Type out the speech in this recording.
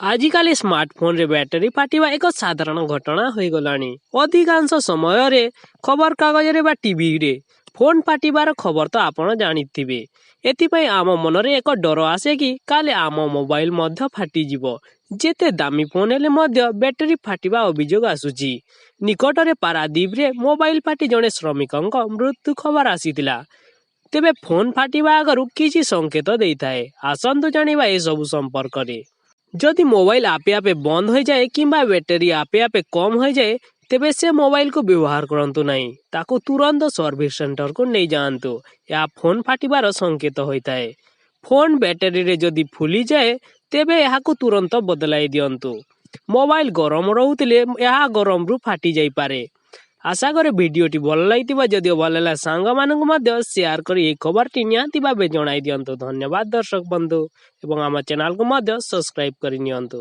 ଆଜିକାଲି ସ୍ମାର୍ଟଫୋନରେ ବ୍ୟାଟେରୀ ଫାଟିବା ଏକ ସାଧାରଣ ଘଟଣା ହୋଇଗଲାଣି। ଅଧିକାଂଶ ସମୟରେ ଖବରକାଗଜରେ ବା ଟିଭିରେ ଫୋନ୍ ଫାଟିବାର ଖବର ତ ଆପଣ ଜାଣିଥିବେ। ଏଥିପାଇଁ ଆମ ମନରେ ଏକ ଡର ଆସେ କି କାଳେ ଆମ ମୋବାଇଲ ମଧ୍ୟ ଫାଟିଯିବ। ଯେତେ ଦାମୀ ଫୋନ୍ ହେଲେ ମଧ୍ୟ ବ୍ୟାଟେରୀ ଫାଟିବା ଅଭିଯୋଗ ଆସୁଛି। ନିକଟରେ ପାରାଦ୍ୱୀପରେ ମୋବାଇଲ ଫାଟି ଜଣେ ଶ୍ରମିକଙ୍କ ମୃତ୍ୟୁ ଖବର ଆସିଥିଲା। ତେବେ ଫୋନ୍ ଫାଟିବା ଆଗରୁ କିଛି ସଂକେତ ଦେଇଥାଏ। ଆସନ୍ତୁ ଜାଣିବା ଏସବୁ ସମ୍ପର୍କରେ। ଯଦି ମୋବାଇଲ ଆପେ ଆପେ ବନ୍ଦ ହୋଇଯାଏ କିମ୍ବା ବ୍ୟାଟେରୀ ଆପେ ଆପେ କମ୍ ହୋଇଯାଏ, ତେବେ ସେ ମୋବାଇଲକୁ ବ୍ୟବହାର କରନ୍ତୁ ନାହିଁ। ତାକୁ ତୁରନ୍ତ ସର୍ଭିସ ସେଣ୍ଟରକୁ ନେଇଯାଆନ୍ତୁ। ଏହା ଫୋନ୍ ଫାଟିବାର ସଂକେତ ହୋଇଥାଏ। ଫୋନ୍ ବ୍ୟାଟେରୀରେ ଯଦି ଫୁଲିଯାଏ, ତେବେ ଏହାକୁ ତୁରନ୍ତ ବଦଳାଇ ଦିଅନ୍ତୁ। ମୋବାଇଲ ଗରମ ରହୁଥିଲେ ଏହା ଗରମରୁ ଫାଟି ଯାଇପାରେ। ଆଶା କରେ ଭିଡ଼ିଓଟି ଭଲ ଲାଗିଥିବ। ଯଦିଓ ଭଲ ହେଲା, ସାଙ୍ଗମାନଙ୍କୁ ମଧ୍ୟ ସେୟାର କରି ଏହି ଖବରଟି ନିହାତି ଭାବେ ଜଣାଇ ଦିଅନ୍ତୁ। ଧନ୍ୟବାଦ ଦର୍ଶକ ବନ୍ଧୁ, ଏବଂ ଆମ ଚ୍ୟାନେଲକୁ ମଧ୍ୟ ସବସ୍କ୍ରାଇବ କରି ନିଅନ୍ତୁ।